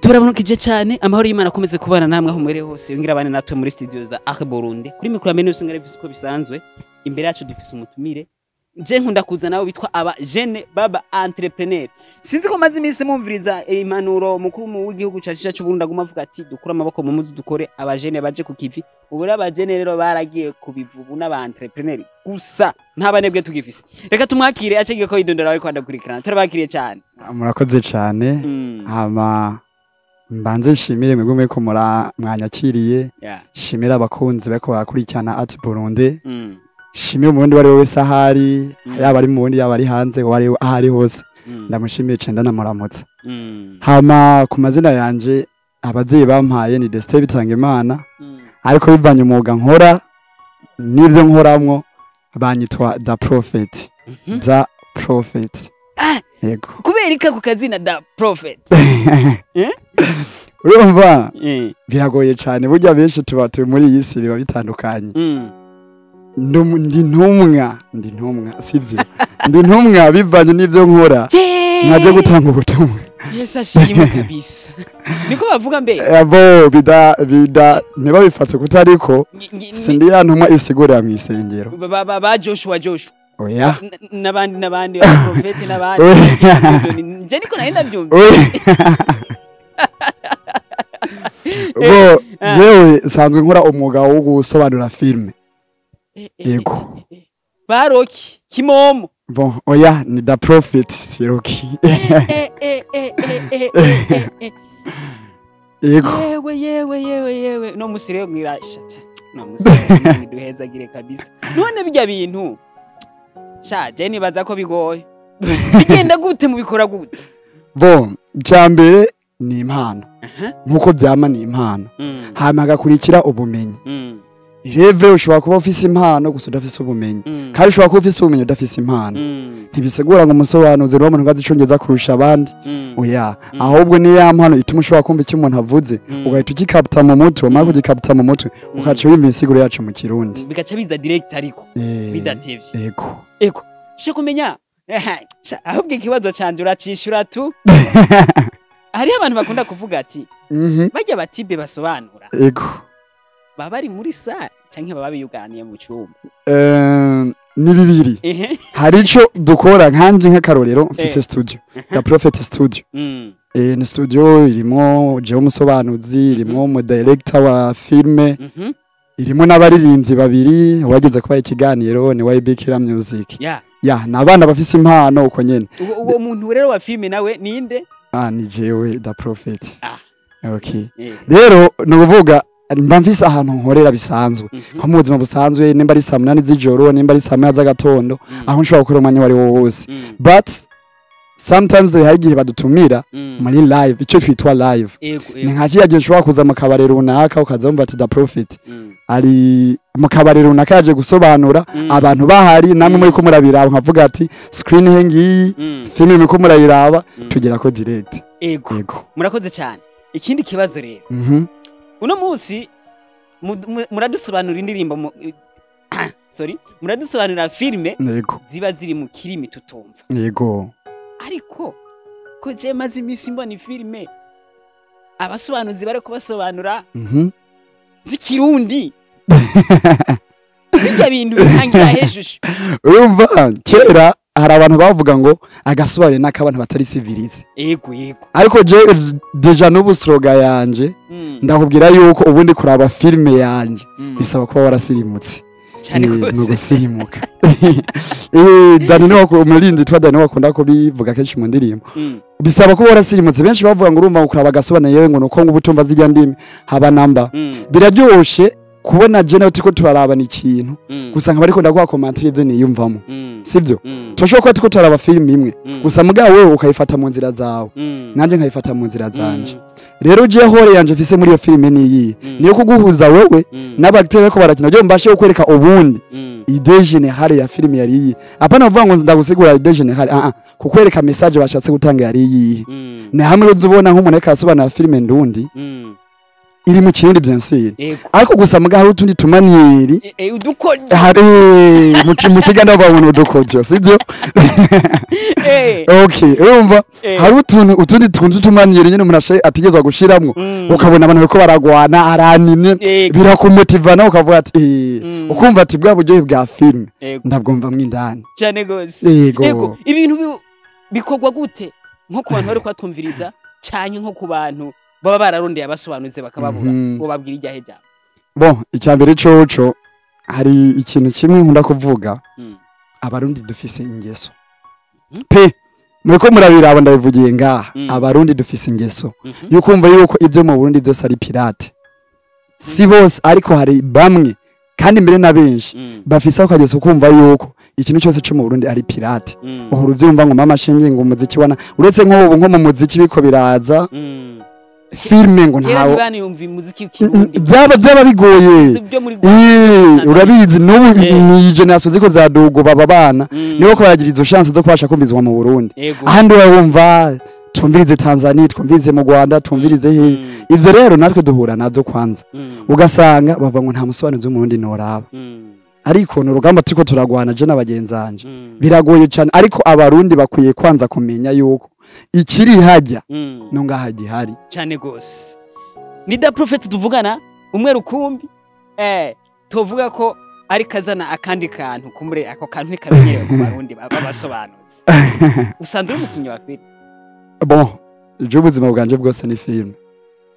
Turabonukije cyane, amahoro y'Imana akomeze kubana namwe aho muri hose. Yongera abane natwe muri studio za Art Burundi. Kuri mikoro ya Menus ngare uko bisanzwe. Imbere yacu dufise umutumire. Je nkunda kuza nabo bitwa aba jeune baba entrepreneur. Sinzi ko maze iminsi mumviriza impanuro mukuru w'igihugu cacu cy'u Burundi aguma avuga ati dukure amaboko mu muzi, dukore, abajene baje ku kivi. Ubu rero abajene rero baragiye kubivubu n'aba entrepreneur gusa, nta banebwe tugifise. Reka tumwakire acege ko yidondora ariko adakurikirana. Turabakiriye cyane. Murakoze cyane. Hama mbanze nshimire mwebwe muriko mwanyakiriye, nshimire abakunzi bariko barakurikirana Art Burundi, nshimire umurundi uwo ari we wese ahari, yaba ari mu Burundi, yaba ari hanze, uwo ari aho ari hose, ndamushimiye cane, ndanamuramutsa. Hama ku mazina yanje abavyeyi bampaye ni Destin Bitangimana, ariko bivanye umwuga nkora n'ivyo nkoramwo banyitwa The Prophet. The Prophet. Yego. Kubera iki ako kazina Da Prophet? Urumva biragoye cyane, burya benshi tuba turi muri iyi si biba bitandukanye. Ndi ntumwa, sivyo? Ndi ntumwa bivanye n'ivyo nkora, nkaje gutanga ubutumwa. Yesu ashimwe kabisa. Niko bavuga mbe. Abo bida ntibabifate kutariko sindi ya ntumwa isigurira mu isengero. Ba Joshua. Oya. N'abandi n'abandi ba prophet n'abandi. Oya. Nje niko nari ndabyumva. Oya. Bo jewe nsanzwe nkora umwuga wo gusobanura filme. Yego. Ba Rocky Kimomo. Bon, oya, ni The Prophet, si Rocky. Yego. Yewe yewe yewe yewe, no musi rero ngira shata, no musi rero duhezagire kabisa. None bijya bintu sha je nibaza ko bigoye, bigenda gute, mubikora gute? Bon, icya mbere ni impano, nkuko byama ni impano, hama hagakurikira ubumenyi. Reve ushobora kuba ufise impano gusa udafise ubumenyi, kandi ushobora kuba ufise ubumenyi udafise impano. Ntibisigura ngo umusobanuzi ni umuntu azi icongereza kurusha abandi, oya. Ahubwo ni ya mpano ituma ushobora kumva icyo umuntu avuze, ugahita ugikapta mu mutwe, wamara kugikapta mu mutwe ukaca wumva insiguro yacu mu Kirundi. Bigaca biza direct ariko bidatevye. Yego. Ego she kumenya. Sha, ahubwo ikibazo canje uracishura tu. Hariho abantu bakunda kuvuga ati bajya batibe basobanura baba bari muri salle canke baba biyuganiye mu cyumba? Ni bibiri. Hari ico dukora nkanje, nk'akarorero mfise studio, The Prophet Studio. Ni studio irimo jewe umusobanuzi, irimo umu director wa filme, irimo n'abaririmbyi babiri wageze kubaha ikiganiro, ni YB Killer Music. Ya, ni abana bafise impano uko nyene. Uwo muntu rero wa filme nawe ninde? Ah, ni jewe The Prophet. Okay. Eh. Rero ni ukuvuga mba mfise ahantu nkorera bisanzwe, nko mu buzima busanzwe, nimba ari saa 8 z'ijoro, nimba ari saa 1 z'agatondo, aho nshobora gukora umwanya uwo ari wo wose. But sometimes hari igihe badutumira muri live, icyo twitwa live. Ni nka kiriya gihe ushobora kuza mu kabari runaka ukaza wumva ati The Prophet ari mu kabari runaka yaje gusobanura, abantu bahari, namwe muri ko murabiraba, nkavuga ati screen he ngiyi, filime muri ko murayiraba, tugera ko direct. Ego. Yego. Murakoze cyane. Ikindi kibazo rero, uno munsi muradusobanurira indirimbo sorry, muradusobanurira filime ziba ziri mu kirimi tutumva. Ariko ko je maze iminsi mbona ifilime abasobanuzi bari kubasobanura z'ikirundi, bijya bintu bitangira hejuru? Urumva kera hari abantu bavuga ngo agasobanuro n'akabantu batari civilisé. Ego yego. Ariko je déjà n'ubu slogan yanje, ndakubwira yuko ubundi kuraba filime yanje bisaba kuba warasirimutse. Cyane. Ni Gose. ugusirimuka. Dani niwe umuririmbyi witwa Dani wakunda kubivuga kenshi mu ndirimbo. Bisaba kuba warasirimutse. Benshi bavuga ngo urumva ngo kuraba agasobanuye yewe ngo nuko ngo ubutumva zijya ndimi haba namba. Biraryoshe kubona je nawe turiko turarabana ikintu, gusa nkaba ariko ndaguha commentaire ivyo niyumvamo, sivyo? Turashobora kuba turiko turaraba filime imwe, gusa mugabo wewe ukayifata mu nzira zawe, nanje nkayifata mu nzira zanje. Rero je rôle yanje mfise muri iyo filime niyi, niyo kuguhuza wewe n'abacteurs bariko barakina kugira ngo mbashe kukwereka ubundi idée générale ya filime yari iyi. Apana kuvuga ngo ndagusigura idée générale, ah ah, kukwereka message bashatse gutanga yari iyi. Ni hamwe uza ubona nk'umuntu ariko arasobanura filime ndundi. Iri mu Kirundi, bien sûr, ariko gusa muga hari utundi tumanière Udukoryo. Hari mu Kiganda bavuga ngo udukoryo, sibyo? Okay, urumva hari utuntu utundi twunze utumanière nyine umuntu atigezwa gushiramwo, ukabona abantu bariko baragwana, aranimye, birakumotiva ukavuga ati ukumva ati bwa buryohe bwa filme ndabwumva mwindani. Cyane gose. Yego. Yego, ibintu bikorwa gute nko ku bantu bari kwatwumviriza, canke nko ku bantu baba bararondeye abasobanuzi bakababura, ngo babwira iryahe jambo? Bon, icya mbere coco, hari ikintu kimwe nkunda kuvuga. Abarundi dufise ingeso pe, muriko murabiraba, ndabivugiye ngaha. Abarundi dufise ingeso yukumva yuko ibyo mu Burundi byose ari pirate. Si bose, ariko hari bamwe, kandi mbere na benshi bafise ako kageso kumva yuko ikintu cyose cyo mu Burundi ari pirate. Uhora uvyumva ngo mama shinge, ngo umuziki wana, uretse nk'ubu nko mu muziki biko biraza, filme ngo Kera ntawo ntibani yumva imuziki w'ikirundi. Byaba bigoye. Byo muri Urabizi n'ubu ni generation ziko zadugo baba bana nibo ko baragira izo chance zo kubasha kumvizwa mu Burundi. Ahandi wumva twumvirize Tanzania, twumvirize mu Rwanda, twumvirize he. Ivyo rero natwe duhura navyo kwanza, ugasanga bavuga ngo nta musobanuzi w'umurundi noraba. Ariko ni urugamba turiko turagwana je n'abagenzanje. Biragoye cyane, ariko Abarundi bakwiye kwanza kumenya yuko ikiri hajya no ngaha gihari. Cyane gose. Ni Da Prophet tuvugana, umwe rukumbi tuvuga ko ari kazana akandi kantu kumure, ako kantu ntikamenyerewe ku Barundi b'abasobanuzi. Usanzwe uri umukinnyi wa filime? Bon, je ubuzima bwanje bwose ni filme,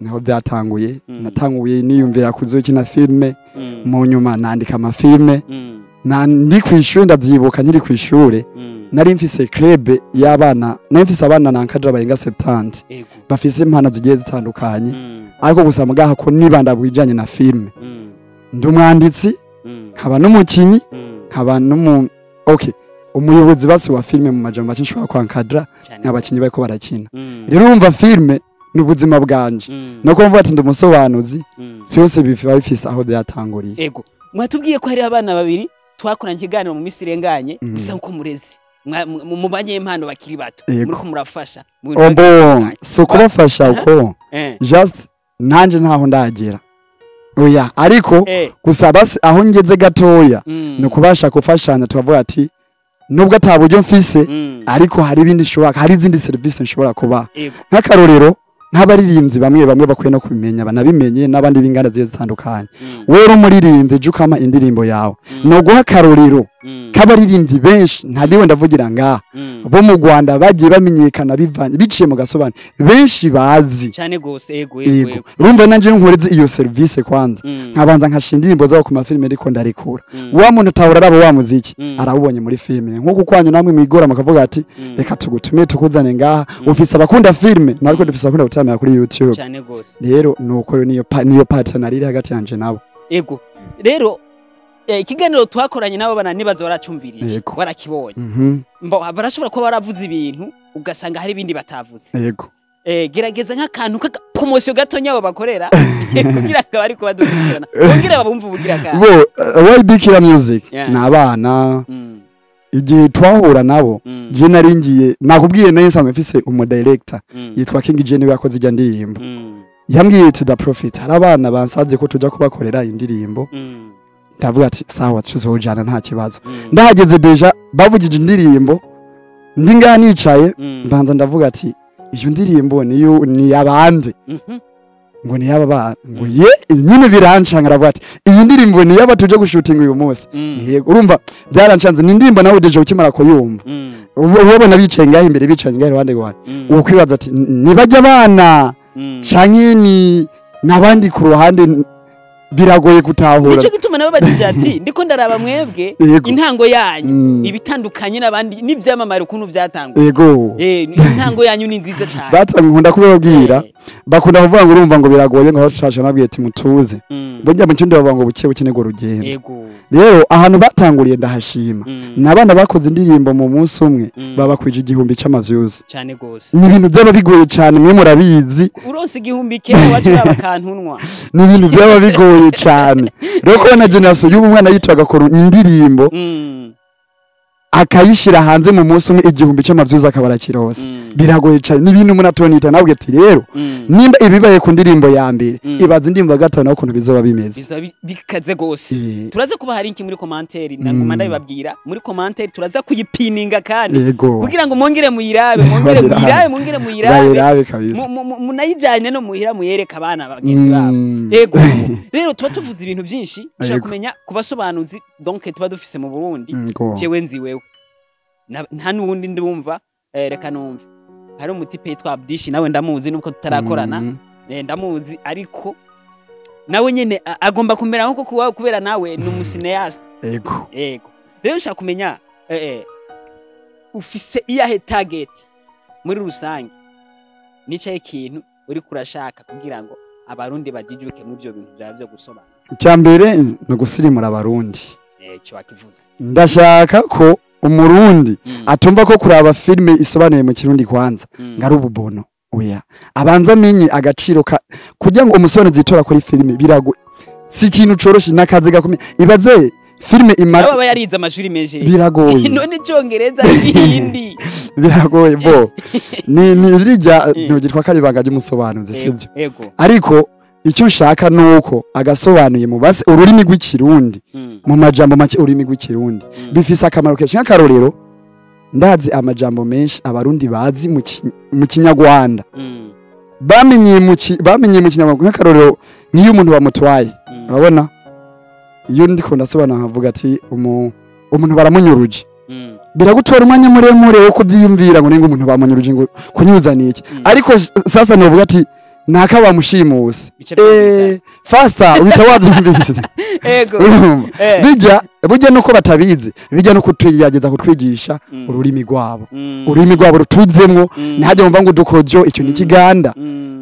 niho byatanguye. Natanguye niyumvira kuzokina filme, mu nyuma nandika amafilme. Na ndi kw'ishure, ndavyibuka nkiri kw'ishure, nari mfise club y'abana, nari mfise abana nankadra barenga 70 bafise impano zigiye zitandukanye, ariko gusa mugaha ko nibanda bwijanye na filme. Ndi umwanditsi, nkaba n'umukinyi, nkaba n'umu okay umuyobozi basi wa filme. Mu majambo make, nshobora kwankadra abakinyi bariko barakina. Rero urumva filme ni ubuzima bwanje, no kumva ati ndi umusobanuzi, vyose biba bifise aho byatanguriye. Ego, mwatubwiye ko hari abana babiri twakoranye ikiganiro mu minsi irenganye, bisa nkuko murezi mu banyempano bakiri bato, muriko murafasha mu bintu Ombo bitandukanye. Si ukubafasha uko, just nanje ntaho ndagera, oya, ariko gusa basi aho ngeze gatoya ni ukubasha gufashanya, tukavuga ati nubwo ata buryo mfise, ariko hari ibindi nshobora, hari izindi serivisi nshobora kubaha. Nk'akarorero, nk'abaririmbyi bamwe bamwe bakwiye no kubimenya, banabimenye n'abandi b'inganda zigiye zitandukanye. Wewe uri umuririmbyi, jya ukama indirimbo yawe, ni uguha akarorero k'abaririmbyi benshi, ntariwe ndavugira ngaha, bo mu Rwanda bagiye bamenyekana bivanye biciye mu gasobanuro, benshi bazi. Cyane gose, ego, ego. Yego. Ego. Urumva nanje nkoreze iyo serivisi kwanza, nkabanza nkashinga indirimbo zabo ku mafilime, ariko ndarekura wa muntu utahora araba wa muziki, arawubonye muri filime, nk'uko kwanyu namwe mwigora mukavuga ati reka tugutume tukuzane ngaha, ufise abakunda filime, natwe dufise abakunda gutaramira kuri YouTube. Cyane gose. Rero nuko rero niyo partenariat iri hagati yanje nabo. Ego, rero ikiganiro twakoranye nabo bana, nibaza baracumvirije, warakibonye. Mbo barashobora kuba baravuze ibintu, ugasanga hari ibindi batavuze. Gerageza nk'akantu k'aka promotion gatonya abo bakorera, kugira ngo bariko badukurikirana bongere babumve ubugira kandi. Bo YB Killer Music ni abana, igihe twahura nabo, je nari ngiye, nakubwiye, nayo nsanzwe mfise umu director yitwa King Jenny, yakoze ijya ndirimbo. Yambwiye ati "Da Prophet, hari abana bansavye ko tuja kubakorera indirimbo." Ndavuga ati sawa, tuzojana, nta kibazo. Ndahageze déjà bavugije indirimbo, ndi ngaha nicaye, mbanza ndavuga ati iyo ndirimbo niyo ni abande? Ngo ni yaba bana, ngo ye nyine birancanga. Aravuga ati iyi ndirimbo ni yaba tuje gushutinga uyu munsi? Yego. Urumva byaranshanze, ni indirimbo nawe déjà ukimara kuyumva, ubona bicaye ngaho imbere, bicaye ngaho iruhande rwawe, ukwibaza ati nibajya abana canke ni nabandi ku ruhande, biragoye gutahura. Nico gituma nabo bagije ati ndiko ndaraba mwebwe intango yanyu ibitandukanye n'abandi n'ivyamamare ukuntu vyatanguye. Intango yanyu ni nziza cyane. Batanga nkunda kubabwira, bakunda kuvuga ngo urumva ngo biragoye, ngo aho tushasha, nabwiye ati mutuze. Burya mu kindi bavuga ngo buke buke nibwo rugendo. Rero ahantu batanguriye ndahashima. Ni abana bakoze indirimbo mu munsi umwe, babakwije 1000 c'amaviews. Cyane gose. Ni ibintu byaba bigoye cyane, mwe murabizi. Uronse 1000 kera wacu uraba kantunwa. Ni ibintu byaba bigoye cyane rero kubona generation y'ubu mwana yitwa agakora indirimbo. Akayishira hanze mu munsi umwe, 1000 c'ama views akaba arakirose. Biragoye cane, n'ibintu umuntu atonita. Nabwe ati rero nimba ibibaye ku ndirimbo ya mbere, ibaza indirimbo ya gatanu naho ukuntu bizoba bimeze. Bizoba bikaze gose. Turaza kuba hari iki muri commentaire, naguma ndabibabwira, muri commentaire turaza kuyipininga kandi kugira ngo mwongere muyirabe, mwongere Bayirabe. muyirabe, mwongere muyirabe. Bayirabe kabisa. Munayijyane no muhira, muyereke abana bagenzi babo. Yego, rero tuba tuvuze ibintu byinshi ushaka kumenya ku basobanuzi. Donc tuba dufise mu Burundi, jewe nzi wewe. Nta n'uwundi ndumva. Reka numve, hari umutipe yitwa Abdishi, nawe ndamuzi nubwo tutarakorana. Ndamuzi, ariko nawe nyene agomba kumera nkuko kuba, kubera nawe ni umu cinéaste. Yego, rero ushaka kumenya ufise iyahe target muri rusange, nicaye ikintu uri kurashaka kugira ngo Abarundi bajijuke muri ibyo bintu byawe byo gusobanura? Icya mbere ni ugusirimura Abarundi. Icyo wakivuze. Ndashaka ko Umurundi atumva ko kuraba filime isobanuye mu Kirundi kwanza ngo ari ububono. Oya, abanza amenye agaciro ka kugira ngo umusobanuzi yitora kuri filime. Birago si ikintu coroshe, n'akazi gakomeye. Ibaze filime nawe imara aba yarize amashuri menshi rero. Biragoye. None Icyongereza n'Igihindi? Biragoye bo ni rirya ntugitwa ko ari ibanga ry'umusobanuzi, sibyo? Ego. Ariko icyo nshaka nuko agasobanuye mu base ururimi rw'Ikirundi, mu majambo make ururimi rw'Ikirundi bifise akamaro kenshi. Nk'akarorero, ndazi amajambo menshi Abarundi bazi mu Kinyarwanda bamenyeye mu Kinyarwanda. Nk'akarorero, nk'iyo umuntu bamutwaye, urabona iyo ndiko ndasobanura nkavuga ati umuntu baramunyuruje, biragutwara umwanya muremure wo kubyiyumvira ngo nenga umuntu bamunyuruje, ngo kunyuza ni iki. Ariko sasa novuga ati naka bamushimuse, Bica byumvikana. Faster uhita wabyumvise. Urumva? Bijya burya nuko batabizi, bijya no kutugerageza kutwigisha ururimi rwabo, ururimi rwabo rutuzemwo. Ntihajye mumva ngo udukodyo, icyo ni Ikiganda.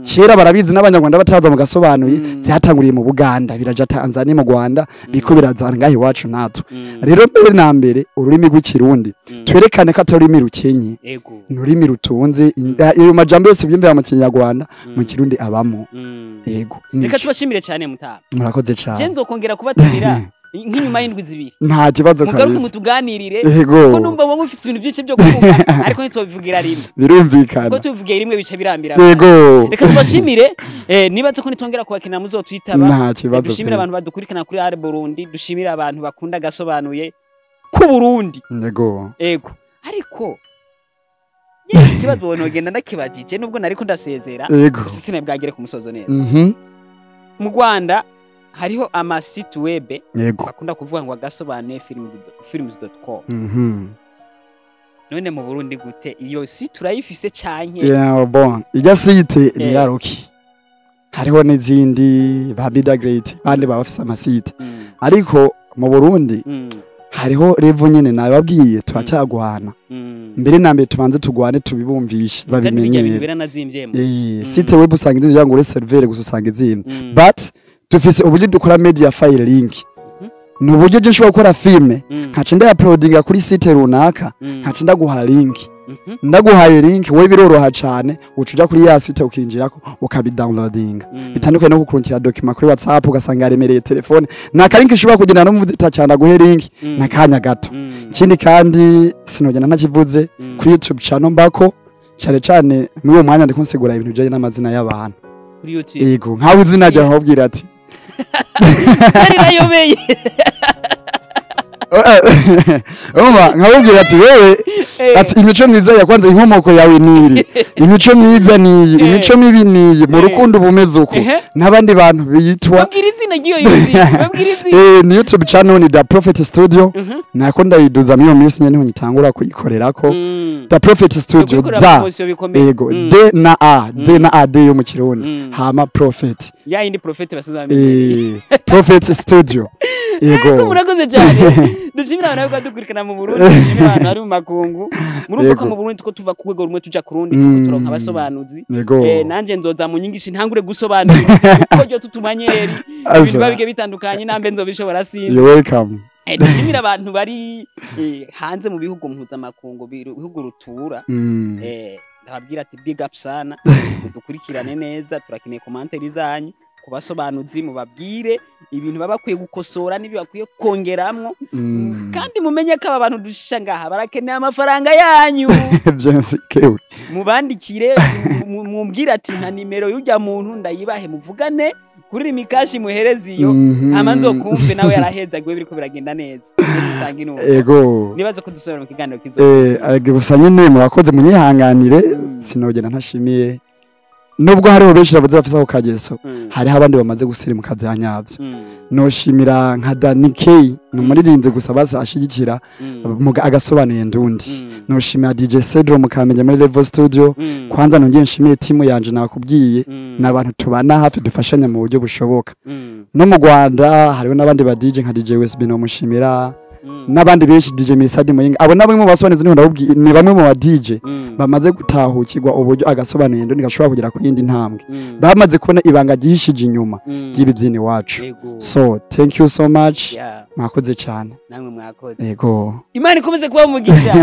Kera barabizi n'Abanyarwanda bataza mu gasobanuye. Byatanguriye mu Buganda, biraja Tanzania, mu Rwanda, biko birazana ngaho iwacu natwe. Rero mbere na mbere ururimi rw'Ikirundi, twerekane ko atari ururimi rukenye, ni ururimi rutunze. Ayo majambo yose byumvira mu Kinyarwanda, mu Kirundi abamo. Yego. Reka tubashimire cyane, mutama. Murakoze Je cyane. nzokongera kubatumira nk'inyuma y'indwi 2. Nta kibazo. Mugaruke Kabisa. mutuganirire, kuko numva wowe ufise ibintu byinshi byo kuvuga, ariko ntitubivugira rimwe, Birumvikana. kuko tubivugiye rimwe bica birambira. Reka tubashimire. Nibaze ko nitongera kubakina muzotwitaba. Nta kibazo Dushimire pe. abantu badukurikirana kuri Are Burundi, dushimire abantu bakunda agasobanuye ku Burundi. Ego, ariko nyine ikibazo wonogenda ndakibajije nubwo nariko ndasezera, gusa sinabwagere ku musozo neza. Mu Rwanda hariho ama site web bakunda kuvuga ngo agasobanuye films.com. None mu Burundi gute, iyo site urayifise canke? Yeah, bon, ijya site ni ya Rocky, hariho n'izindi ba Bida Great, bandi baba bafise ama site, ariko mu Burundi hariho level nyene nababwiye, turacyagwana. Mbere na mbere tubanze tugwane, tubibumvishe, Kandi bijya bintu babimenyere. biranazimvyemo. Site web usanga izindi kugira ngo ure serveur gusa, usanga izindi, but dufise uburyo dukora media file link. Ni uburyo je nshobora gukora filme, nkaca ndayauploadinga kuri site runaka, nkaca ndaguha link. Ndaguhaye link, wowe biroroha cane, uca uja kuri ya site, ukinjirako, ukabidownloadinga. Bitandukanye no kukurungikira document kuri WhatsApp, ugasanga yaremereye telefone. Ni aka link ushobora kugenda no muzita cyane, aguhe link nakanya gato. Ikindi kandi sinogenda ntakivuze, kuri YouTube channel mbako cyane cyane muri uwo mwanya ndiko nsigura ibintu bijanye n'amazina y'abantu. Kuri YouTube? Yego, nkawe izina ryawe nkabwira ati Yari nayobeye. Urumva, nkabubwira ati wewe, ati imico myiza ya kwanza, inkomoko yawe niri, imico myiza niyi, imico mibi niyi, mu rukundo bumeze uko, n'abandi bantu bitwa Babwira izina ry'iyo YouTube, babwira izina. Ni YouTube channel ni The Prophet Studio. Nako ndayiduza muri iyo minsi nyene, niho nyitangura kuyikorerako. The Prophet Studio. Kuyikorera za promotion bikomeye. Ego. D na A, D na A, D yo mu Kirundi, hama Prophet. Ya yindi prophet basanzwe bamenyereye. Prophet Studio, yego. Murakoze cyane. Dushimira abantu bariko badukurikirana mu Burundi, dushimira abantu bari mu makungu. Murumva ko mu Burundi two tuva ku rwego rumwe tuja ku rundi, turiko turonka abasobanuzi. Nanje nzoza mu nyigisho, ntangure gusobanura uko ryo tutumanyeri ibintu biba bigiye bitandukanye, nambe nzobishobora sinzi. You're welcome. Dushimira abantu bari hanze mu bihugu mpuzamakungu, bihugu rutura. Ndababwira ati big up sana, mudukurikirane neza, turakeneye commentaire zanyu ku basobanuzi, mubabwire. Ibintu baba bakwiye gukosora n'ibyo bakwiye kongeramwo. Kandi mumenye ko aba bantu dushisha ngaha barakeneye amafaranga yanyu. Bien sûr kewe. Mubandikire, mumbwire ati nka nimero y'ujya muntu ndayibahe, muvugane kuri Lumicash, muhereze iyo. Hama nzokumve nawe yarahezagiwe, biriko biragenda neza muri rusange nuko. Nibazo ko dusubira mu kiganiro kizo. Gusa nyine murakoze, munyihanganire. Sinogenda ntashimiye, nubwo hariho benshi bavuze bafise ako kageso, hariho abandi bamaze gusirimuka vya nyavyo. Noshimira nka Danny K, ni umuririmbyi gusa basi ashigikira agasobanuye ndundi. Noshimira DJ Cedro Mukamenya muri Level Studio. Kwanza nongeye nshimiye timu yanje nakubwiye, n'abantu tubana hafi, dufashanya mu buryo bushoboka. No mu Rwanda hariho n'abandi ba DJ nka DJ West no mushimira, n'abandi benshi, DJ Mirisadi Muyinga. Abo nabamwe mu basobanuzi niho ndabubwiye, ni bamwe mu ba DJ bamaze gutahukirwa uburyo agasobanuye ndundi gashobora kugera ku yindi ntambwe, bamaze kubona ibanga ryihishije inyuma ry'ibi byini iwacu. So thank you so much. Mwakoze cyane. Namwe mwakoze. Yego. Imana ikomeze kuba umugisha.